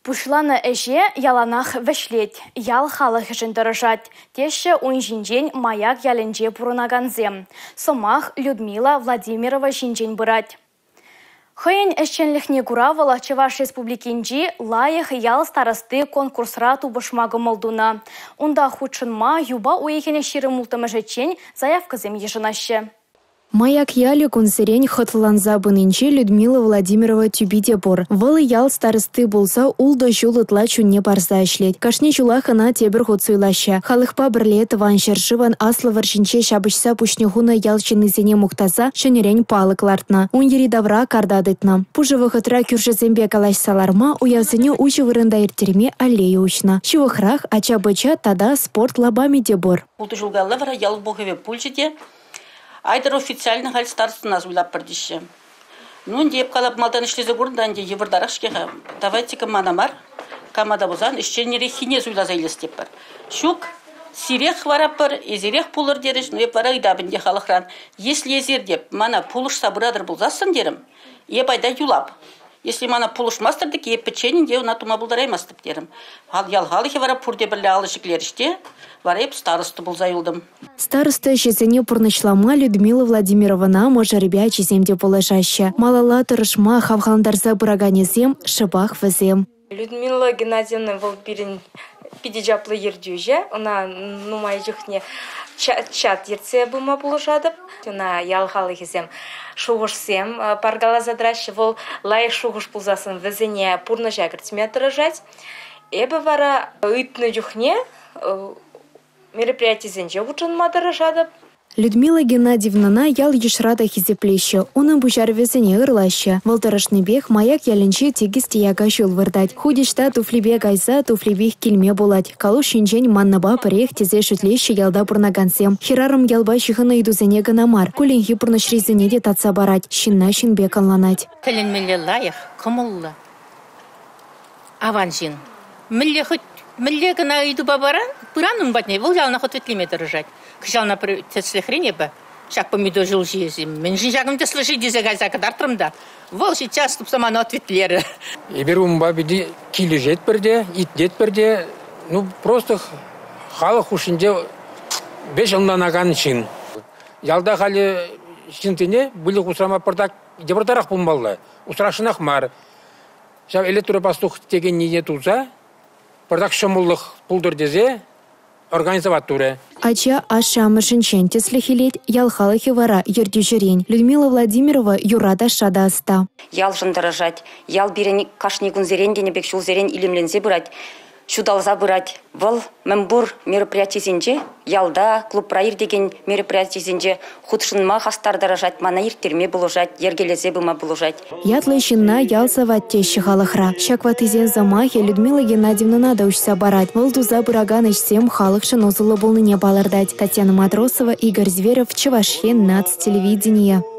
Пуҫланӑ ӗҫе яланах вӗҫлет, ял халӑхӗшӗн тӑрӑшать, теҫҫӗ ун ҫинчен Маяк ялӗнче пурӑнакансем. Сӑмах Людмила Владимирова ҫинчен пырать. Хӑйӗн ӗҫченлӗхне кура вӑл Чӑваш Республикинчи лайӑх ял старости конкурсра тупӑшма кӑмӑл тунӑ. Унта хутшӑнма юпа уйӑхӗн 26-мӗшӗччен заявкӑсем йышӑнаҫҫӗ. Маяк ялӗ кунсерен хӑтлӑланса пынинче Людмила Владимирова тӳпи те пур. Вӑл ял старости пулса ултӑ ҫул ытла чунне парса ӗҫлет. Кашни ҫулах ӑна тепӗр хут суйлаҫҫӗ. Халӑхпа пӗрле Тӑван ҫӗршывӑн Аслӑ вӑрҫинче ҫапӑҫса пуҫне хунӑ ял ҫыннисене мухтаса ҫӗнӗрен палӑк лартнӑ. Ун йӗри-тавра карта тытнӑ. Пушӑ вӑхӑтра кӳршӗсемпе калаҫса ларма, уявсене уҫӑ вырӑнта ирттерме аллея уҫнӑ. Ҫывӑхрах ача-пӑча тата спорт лапамӗ те пур. Ултӑ ҫул каялла вара ял пухӑвӗ пулчӗ те Айтӑр официально халь старостӑна суйлатпӑр теҫҫӗ. Ну, ӗнтӗ эп калап, малтан ӗҫлесе курнӑ та ӗнтӗ йывӑртарах-ҫке-ха. Давайте-ка мана мар, кама та пулсан ӗҫченреххине суйласа илес тетпӗр. Ҫук, сирех хӑваратпӑр, эсирех пулӑр терӗҫ. Ну, эп вара ыйтап ӗнтӗ халӑхран. Если эсир те мана пулӑшса пыратӑр пулсассӑн терӗм, эп айта юлап. Если мана пулӑшмастӑр тӗк эп пӗчченӗн те ӑна тума пултараймастӑп терӗм. Ял халӑхӗ вара пурте пӗрле алӑ ҫӗклерӗҫ те, вара эп староста пулса юлтӑм. Староста ӗҫӗсене пурнӑҫлама Людмила Владимировӑна мӑшӑрӗпе ачисем те пулӑшаҫҫӗ. Малалла тӑрӑшма хавхалантарса пыраканӗсем шӑпах вӗсем. Людмила Геннадьевна вӑл пирӗн питӗ чаплӑ ертӳҫӗ. Ӑна нумай чухне чат ертсе пыма пулӑшатӑп. Ӑна ял халӑхӗсем шухӑшсем паркаласа тӑраҫҫӗ. Вӑл лайӑх шухӑш пулсассӑн вӗсене пурнӑҫа кӗртме тӑрӑшать. Эпӗ вара ыйтнӑ чухне мероприятисенче хутшӑнма тӑрӑшатӑп. Людмила Геннадьевнӑна ял-йышра та хисеплеҫҫӗ, унӑн пуҫарӑвӗсене ырлаҫҫӗ. Вӑл тӑрӑшнипех Маяк ялӗнче тикӗс те яка ҫул выртать. Хуть ӑҫта туфлипе кайса туфлипех килме пулать. Калуш ҫинчен маннӑпа пӗрех тесе шӳтлеҫҫӗ ялта пурӑнакансем. Хӗрарӑм ялпа ҫыхӑннӑ ыйтусене кӑна мар, кулленхи пурнӑҫрисене те татса парать, ҫынна ҫын пек ӑнланать. Тӗлӗнмелле лайӑх, кӑмӑллӑ, аван ҫын. Мӗнле хӑть мӗнле кӑна ыйтупа пыран ун патне, вӑл яланах ответлеме тӑрӑшать. Кӑҫал, например, тӗслӗхрен эпӗ ҫак помидор ҫулҫийӗсем мӗншӗн ҫакӑн тӗслӗ-ши тесе кайса кӑтартрӑм та, вӑл сейчас тупса мана ответлерӗ. Эпир унпа питӗ килӗшетпӗр те, итлетпӗр те, ну, просто халӑх хушшинче веҫ ӑнланакан ҫын. Ялта халӗ ҫынсене выльӑх усрама пӑртак йывӑртарах пулмалла, усрасшӑнах мар. Ҫав электропастух текеннине туса пӑртак ҫӑмӑллӑх пултӑр тесе организовать турӗ. Ача ашшӗ-амӑшӗнчен тӗслӗх илет, ял халӑхӗ вара ертӳҫӗрен. Людмила Владимирова юрра-ташша та ӑста. Ялшӑн тӑрӑшать. Ял пирӗн кашни кунсерен тенӗ пек ҫулсерен илемленсе пырать. ҫуталса пырать. Вӑл мӗнпур мероприятисенче, ялта, клубра иртекен мероприятисенче хутшӑнма хастар тӑрӑшать, мана ирттерме пулӑшать, йӗркелесе пыма пулӑшать. Ятлӑ ҫынна ял савать теҫҫӗ халӑхра. Ҫак ваттисен сӑмахӗ Людмила Геннадьевнӑна та уҫса парать. Вӑл туса пыракан ӗҫсем халӑхшӑн усӑллӑ пулнине палӑртать. Татьяна Матросова, Игорь Зверев, Чӑваш Ен наци телевиденийӗ.